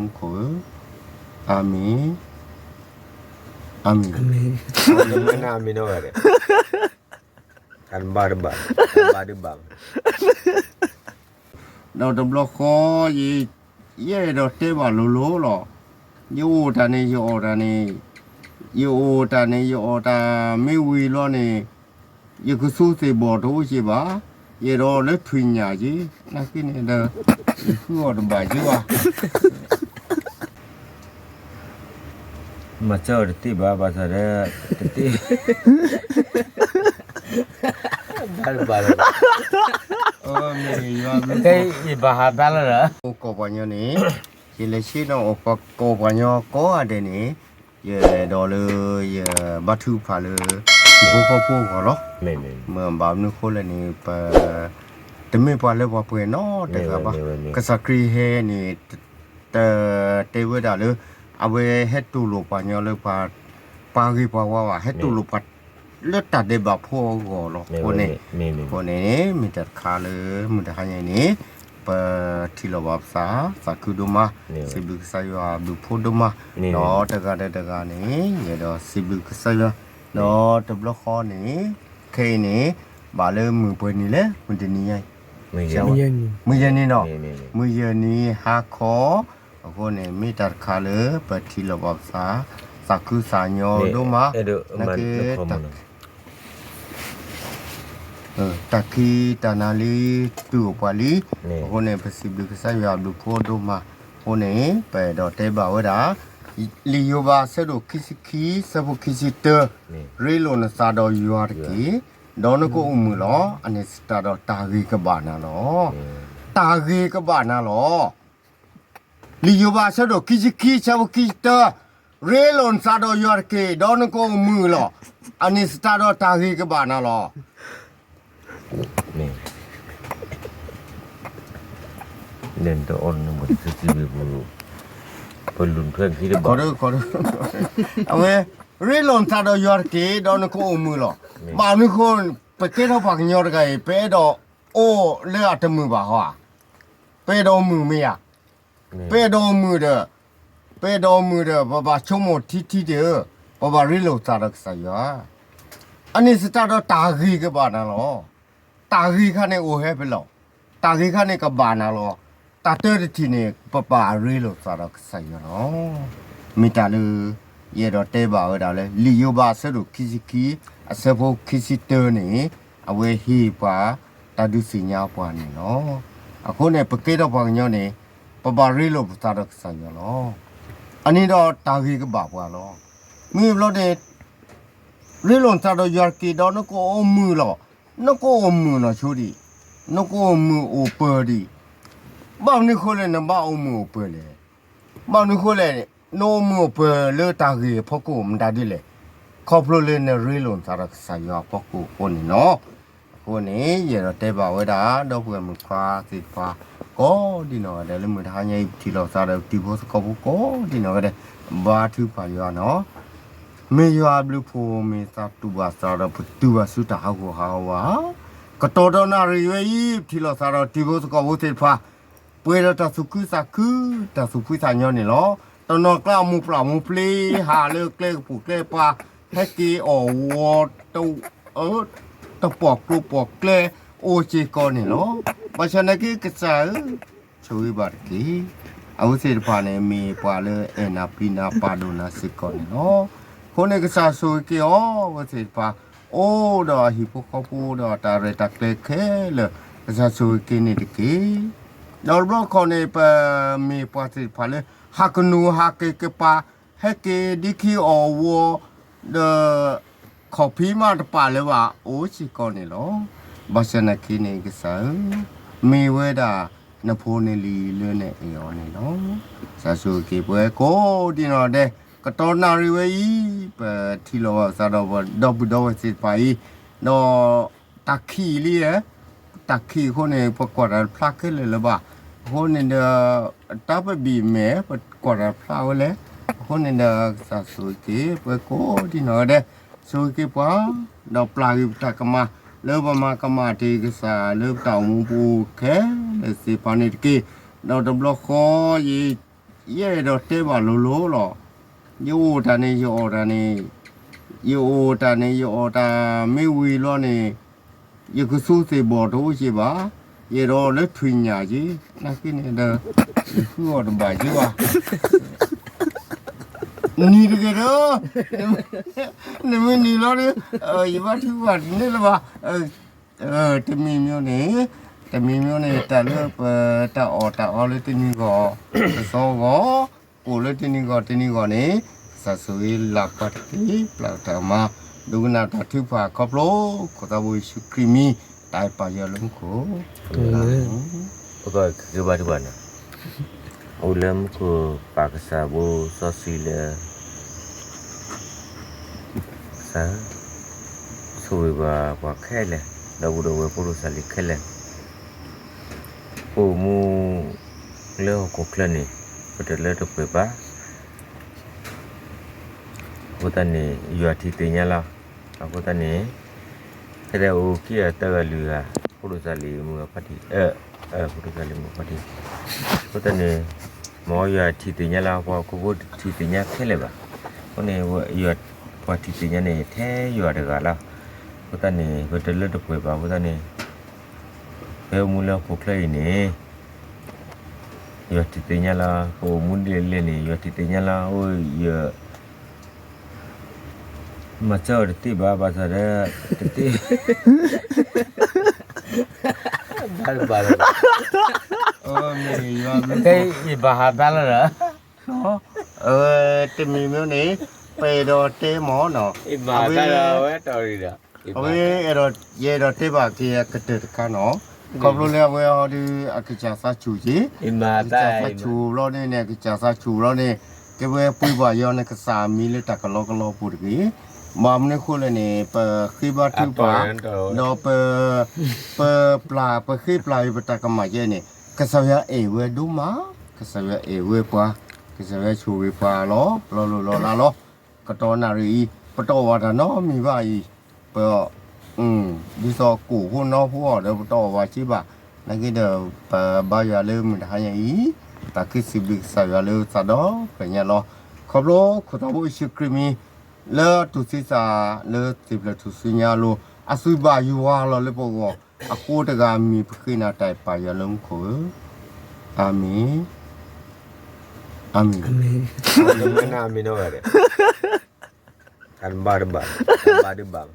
မူခိၣ်ဧၢ, အၤမ့ၣ်, အၤမ့ၣ်, အၤမ့ၣ်, အၤမ့ၣ်, ဒီးတဘျီဃီ ယ ယအဲၣ်ဒိးတဲဘၣ်လိၤလိၤလီၤ. ယအိၣ်တၢ်န့ၣ် ယအီၣ်တၢ်န့ၣ်, ယအိၣ်တၢ်န့ၣ် ယအီၣ်တၢ်မ့ၢ်ဝံၤလီၤန့ၣ်, ယကသူသ့ၣ်ဘီၣ်တအိၣ်က့ဘၣ်, ယအဲၣ်ဒိးလၢထွံၣ်ညၣ်က့, နာ်က့န့ၣ်ဒီး ယဃုအီၣ်တဘၣ်က့ဘၣ်. မၤစၢၤအီၤတသ့ဘၣ်, ဘၣ်ဆၣ်ဒီး တသ့, ဘၣ်ဘၣ်လီၤ, ယဘၣ်ဟးဘၣ်လီၤဒီး အိၣ်ကီၢ်ပှၤကညီန့ၣ်, ယလဲၤဆ့ၣ်နီၤအိၣ်ကီၢ်ပှၤကညီကိးဂၤဒဲးန့ၣ်, ယအဲၣ်ဒိးလၢ ယဘါထုကဖၣ်လၢ ဟံၣ်ဖိဃီဖိအဂီၢ်လီၤ. မ့ၢ်ဘၣ်မနုၤဃိလဲၣ်န့ၣ် ပ တမ့ၢ်ပှၤလၢပှၤပှဲၤနီတဂၤဘၣ်. ကစၢ်ခရံာ်ဟဲန့ၣ် တ တဲဝဲဒၣ်လၢ အဝဲဟဲတူၢ်လိာ်ပှၤကညီလၢ ပှၤဂ့ၤပှၤဝါဘၣ်, ဟဲတူၢ်လိာ်ပှၤလၢတၢ်ဒဲးဘးဖိအဂီၢ်လီၤ. အဃိန့ၣ်, အဃိန့ၣ် မ့ၢ်တၢ်တခါလၢမုၢ်တဟါညါအံၤန့ၣ် ပထံၣ်လိာ်ဘၣ်ပသး သးခုဒိၣ်မး, စံးဘျုးကစၢ်ယွၤအဘျုးဖှိၣ်ဒိၣ်မး, ဒီးတဂၤဒီးတဂၤန့ၣ် ယအဲၣ်ဒိးစံးဘျုးကစၢ်ယွၤ, ဒီးတဘျီဃီန့ၣ် ခဲအံၤန့ၣ် ဘၣ်လၢမုၢ်ပှဲၤနံၤလဲၣ်, မုၢ်တနံၤညါအံၤ, မုၢ်ယဲၢ်နံၤနီၤ, မုၢ်ယဲၢ်နံၤဟါခီ, အဃိန့ၣ် မ့ၢ်တၢ်တခါလၢပထံၣ်လိာ်ဘၣ်ပသး သးခုသးညီဒိၣ်မး, နာ်က့ တၢ်ခံးတၢ်နၤလံ တုၤအိၣ်ပှၤလံ, အဃိန့ၣ် ပစံးဘျုးကစၢ်ယွၤအဘျုးဖှိၣ်ဒိၣ်မး, အဃိန့ၣ် ပအဲၣ်ဒိးတဲဘၣ်ဝဲဒၣ် လံာ်ယိၤဘးအဆၢဒိၣ်ခံဆံခံ အဆၢဖိခံဆံတၢ, ရ့လိာ်နသးဒီးယွၤတက့ၢ်, ဒီးနကအိၣ်မုာ်လီၤ. အန့ၣ်စတၢ်ဒီးတၢ်ဂ့ၤကဘၣ်နၤလီၤ. တၢ်ဂ့ၤကဘၣ်နၤလီၤ. လံာ်ယိၤဘးအဆၢဒိၣ်ခံဆံခံ အဆၢဖိခံဆံတၢ, ရ့လိာ်နသးဒီးယွၤတက့ၢ်, ဒီးနကအိၣ်မုာ်လီၤ. အန့ၣ်စတၢ်ဒီးတၢ်ဂ့ၤကဘၣ်နၤလီၤ. အဝဲ ရ့လိာ်နသးဒီးယွၤတက့ၢ်, ဒီးနကအိၣ်မုာ်လီၤ. ဘၣ်မနုၤဃိ ပကဲထီၣ်ပှၤကညီတဂၤအံၤ ပအဲၣ်ဒိးအိၣ်လၢအတမုာ်ဘၣ်ဟီဧါ. ပအဲၣ်ဒိးမုာ်မ့ၢ်ဧါ. ပအဲၣ်ဒိးမုာ်ဒီး, ပအဲၣ်ဒိးမုာ်ဒီး ပဘၣ်ဆိကမိၣ်ထံထံတ့ၢ်ဧၢ, ပဘၣ်ရ့လိာ်သးဒီးကစၢ်ယွၤ. အန့ၣ်စတၢ်ဒီးတၢ်ဂ့ၤကဘၣ်နၤလီၤ. တၢ်ဂ့ၤခါန့ၣ်အိၣ်ဟဲဖဲလဲၣ်, တၢ်ဂ့ၤခါန့ၣ်ကဘၣ်နၤလီၤ. တၢ်တၢတထံၣ်န့ၣ် ပပာ်အရ့လိာ်သးဒီးကစၢ်ယွၤလီၤ. မ့ၢ်တၢ်လၢ ယအဲၣ်ဒိးတဲဘၣ်ဝဲဒၣ်လၢ လံာ်ယိၤဘးအဆၢဒိၣ်ခံဆံခံ အဆၢဖိခံဆံတၢန့ၣ် အဝဲဟ့ၣ်ပှၤတၢ်ဒုးသ့ၣ်ညါပှၤန့ၣ်လီၤ. အဃိန့ၣ် ပကဲထီၣ်ပှၤကညီန့ၣ် ပဘၣ်ရ့လိာ်ပသးဒီးကစၢ်ယွၤလီၤ. အန့ၣ်ဒီးတၢ်ဂ့ၤကဘၣ်ပှၤလီၤ. မ့ၢ်ဘျီန့ၣ် ရ့လိာ်နသးဒီးယွၤတက့ၢ်, ဒီးနကအိၣ်မုာ်လီၤ. နကအိၣ်မုာ်လီၤဆိဒံး, နကအိၣ်မုာ်အိၣ်ပၢၤဒံး. ဘၣ်မနုၤဃိလဲၣ် နဘၣ်အိၣ်မုာ်အိၣ်ပၢၤလဲၣ်. ဘၣ်မနုၤဃိလဲၣ်, နအိၣ်မုာ်အိၣ်ပၢၤလၢတၢ်ဂ့ၤအဖီခိၣ်မတၤဒ်လဲၣ်, ခီဖျိလၢနရ့လိာ်နသးဒီးကစၢ်ယွၤအဖီခိၣ်အဃိန့ၣ်လီၤ. အဃိန့ၣ် ယအဲၣ်ဒိးတဲဘၣ်ဝဲဒၣ် ဒီပုၢ်ဝဲၢ်မုၣ်ခွါသ့ၣ်တဖၣ် ကိးဒံနီၢ်ဂၤဒဲး လၢမုၢ်တဟါညါအံၤ ပထံၣ်လိာ်သးဒီးတံၤဖိသကိးဖိကိးဒံနီၢ်ဂၤဒဲး ဘါထုကဖၣ်ယွၤနီၤ. မ့ၢ်ယွၤအဘျုးအဖှိၣ် မ့ၢ်သးတူၢ်ဘၣ်သးဒီး ပတုၤဘၣ်ဆူတၢ်ဟးဂူာ်ဟးဂီၤဘၣ်. ကတီၢ်ဒီးနၣ်ရံၣ်ဝဲအံၤ ပထံၣ်လိာ်သးဒီးတံၤဖိသကိးဖိသ့ၣ်တဖၣ် ပှဲၤဒီးတၢ်သူၣ်ခုသးခု တၢ်သူၣ်ဖှံသးညီန့ၣ်လီၤ. တနီၤကျါအမိၢ်ပှၢ်မိၢ်ပျ့ၤ ဟးလၢကျဲကပိာ်ကျဲကပၤ ဟဲက့ၤအီၣ်ဝီ တ တပိာ်ကျိၤပိာ်ကျဲ အိၣ်စ့ၢ်ကီးန့ၣ်လီၤ. ဘၣ်ဆၣ်နာ်က့ကစၢ်ဧၢ ဆိၣ်ဂ့ၤဘၣ်တက့ၢ်. အဝဲသ့ၣ်တဖၣ်န့ၣ် မ့ၢ်ပှၤလၢအဲၣ်နၤပျံၤနၤပာ်ဒိၣ်နၤစ့ၢ်ကီးန့ၣ်လီၤ. အဃိန့ၣ် ကစၢ်ဆိၣ်ဂ့ၤက့ၤအီၤ အဝဲသ့ၣ်တဖၣ် အိၣ်ဒီးအဟံၣ်ဖိဃီဖိဒီးတၢ်ရဲၣ်တၢ်ကျဲၤခဲလၢာ် ကစၢ်ဆိၣ်ဂ့ၤက့ၤန့ၣ်တက့ၢ်. ဒီးတဘျီခီန့ၣ် ပမ့ၢ်ပှၤသ့ၣ်တဖၣ်လၢ ဟးကနူၤဟးက့ၤကပၤ ဟဲက့ၤဒံခံအီၣ်ဝီ ဒီး ခီၣ်ဖံးမးတပာ်လၢၤဘၣ် အိၣ်စ့ၢ်ကီးန့ၣ်လီၤ. ဘၣ်ဆၣ်နာ်က့န့ၣ် ကစၢ်ဧၢ, မ့ၢ်ဝဲဒၣ်နဖိန့ၣ်လံလၢနအဲၣ်အီၤန့ၣ်လီၤ. ကစၢ်ဆိၣ်ဂ့ၤက့ၤပှၤကိးဒံနီၢ်ဒဲး, ကတီၢ်နၣ်ရံၣ်ဝဲအံၤ ပထံၣ်လိာ်ဘၣ်ပသးဒီးပဒီပုၢ်ဒီဝဲၢ်သ့ၣ်တဖၣ်အံၤ, ဒီးတၢ်ခံးလံဧါ တၢ်ခံးအဃိန့ၣ် ပကွၢ်တၢ်တဖျါခဲလၢာ်လၢၤဘၣ်. အဃိန့ၣ်ဒီး တၢ်ပဘံၣ်မဲာ် ပကွၢ်တၢ်တဖျါဝဲလဲၣ်. အဃိန့ၣ်ဒီး ကစၢ်ဆိၣ်ဂ့ၤက့ၤ ပှၤကိးဒံနီၢ်ဂၤဒဲး, ဆိၣ်ဂ့ၤက့ၤပှၤ, ဒီးပျၢ်ဂ့ၤပတၢ်ကမၣ် လၢပမၤကမၣ်တ့ၢ်ကစၢ်လၢပတၢ်အိၣ်မူပူၤခဲလၢာ်သ့ၣ်တဖၣ်န့ၣ်တက့ၢ်. ဒီးတဘျီဃီယံၤ ယအဲၣ်ဒိးတဲဘၣ်လိၤလိၤလီၤ. ယအိၣ်တၢ်န့ၣ် ယအီၣ်တၢ်န့ၣ်, ယအိၣ်တၢ်န့ၣ် ယအီၣ်တၢ်မ့ၢ်ဝံၤလီၤန့ၣ်, ယကဆိသ့ၣ်ဘီၣ်တအိၣ်က့ဘၣ်. ယအဲၣ်ဒိးလၢထွံၣ်ညၣ်က့, နာ်က့န့ၣ်ဒီး ယဃုအီၣ်တဘၣ်က့ဘၣ်. နံၤတဂ့ၤဒီး, နမ့ၢ်နံၤလီၤဒီး, ယဘၣ်ထုကဖၣ်တန့ၢ်လၢၤဘၣ်. တမံၤမံၤန့ၣ်, တမံၤမံၤန့ၣ် တၢ်လၢပတၢ်အီၣ်တၢ်အီလၢတနံၤဂီၢ်, တသီဂီၢ်, ကိၣ်လၢတနံၤဂီၢ်တနံၤဂီၢ်န့ၣ်, ကစၢ်ဆိၣ်ဂ့ၤလၢ်ပှၤတက့ၢ်, ပျၢ်တၢ်မၤ, ဒိကနၣ်တၢ်ထုကဖၣ်ခီဖျိ ခိၣ်သးဘိယ့ၣ်ၡူးခရံာ်မံၤ, တၢ်အဲၣ်ပာ်ယွၤလၢမူခိၣ်, အၤမ့ၣ်. ပကဘါထုကဖၣ်န့ၣ်, အိၣ်လၢမူခိၣ်ပၢ်ကစၢ်ဘိစီဆှံလၢ ကစၢ်, ဆိၣ်ဂ့ၤဘၣ်ပှၤခဲလၢာ်, ဒီပုၢ်ဒီဝဲၢ်ဖိဒိၣ်စၢ်လံၤခဲလၢာ်, ပအိၣ်မူလၢဟီၣ်ခိၣ်ချၢန့ၣ်, ပတလၢတပှဲၤဘၣ်. အဃိသတးန့ၣ် ယွၤထံၣ်သ့ၣ်ညါလီၤ. အဃိသတးန့ၣ် ဖဲဒၣ်အိၣ်ခံဂၤသၢဂၤလွံၢ်ဂၤ, ဖိဒိၣ်စၢ်လံၤမုၢ်ဂၤဖါတံၢ်, ဖိဒိၣ်စၢ်လံၤမုၢ်ဂၤဖါတံၢ်, အဃိသတးန့ၣ် မ်ယွၤထံၣ်သ့ၣ်ညါလီၤ, ပှၤဟီၣ်ခိၣ်ဖိတထံၣ်သ့ၣ်ညါခဲလၢာ်ဘၣ်. အဃိန့ၣ် ပှၤထံၣ်သ့ၣ်ညါန့ၣ် ထဲယွၤတဂၤလီၤ. အဃိသတးန့ၣ် ပတလၢတပှဲၤဘၣ်အဃိသတးန့ၣ်, ဖဲအိၣ်မူလၢဟီၣ်ခိၣ်ချၢအံၤန့ၣ် ယွၤထံၣ်သ့ၣ်ညါလီၤ, ပအိၣ်မူဒ်လဲၣ်ဒ်လဲၣ်န့ၣ် ယွၤထံၣ်သ့ၣ်ညါလီၤ. အိၣ်ယ မၤစၢၤအီၤတသ့ဘၣ်, ဘၣ်ဆၣ်ဒီး တသ့, ဘၣ်လၢဘၣ်လၢ, ယဘၣ်ဟးတၢ်လၢဒီး, တမံၤမံၤန့ၣ် ပအဲၣ်ဒိးတဲမၢ်နီၤ, အဝဲ အဝဲ ယအဲၣ်ဒိးတဲဘၣ်က့ၤအကတၢၢ်တခါနီၤ, ခီဖျိလၢအဝဲအီၤဒီး အကစၢ်သးဆူၣ်က့ၤ, အကစၢ်သးဆူၣ်ဘျီန့ၣ်န့ၣ် အကစၢ်သးဆူၣ်ဘျီန့ၣ်, ကဲဝဲပှ့ၤဘၣ်ယွၤနကစၢ်အမံၤလၢတၢ်ကလီကလီပူၤတဂ့ၤ. ဘၣ်မနုၤအဃိလဲၣ်န့ၣ် ပဃ့ဘါထုကဖၣ်, ဒီးပ ပပျၢ် ပဃ့ပျၢ်အံၤ ပတၢ်ကမၣ်ယဲန့ၣ် ကစၢ်ယွၤအဲၣ်ဝဲဒိၣ်မး, ကစၢ်ယွၤအဲၣ်ဝဲပှၤ, ကစၢ်ယွၤဆိၣ်ဂ့ၤပှၤလီၤ. လီၤလိၢ်လီၤလးလီၤ. ကတီၢ်နၣ်ရံၣ်အံၤ ပတအီၣ်ဘၣ်တၢ်နီတမံၤဘၣ်အံၤ, ပ ဒ်သိးကိၣ်ဖိနီဖိအီၤဒီး ပတအီၣ်ဘၣ်စ့ဘၣ်. နာ်က့ဒီး ပဘါယွၤလၢမုၢ်တဟါညါအံၤ, တၢ်က့ၤစံးဘျုးကစၢ်ယွၤလၢသးဒီဖျၢၣ်ညါလီၤ. ခီဖျိခိၣ်သးဘိယ့ၣ်ၡူးခရံာ်မံၤ လၢတူၢ်သံသးလၢသ့ၣ်ဖျၢၣ်ထူၣ်စုညါအလိၤ အသွံၣ်ဘၣ်ယွၤလီၤလၢပဂီၢ်, အဃိတဂၤမံၤပဃ့နၤတၢ်အဲၣ်ပာ်ယွၤလၢမူခိၣ်ဧၢ, အၤမ့ၣ်, အၤမ့ၣ်, အၤမ့ၣ်, တၢ်ဘၣ်တဘၣ်, တၢ်ဘၣ်တဘၣ်.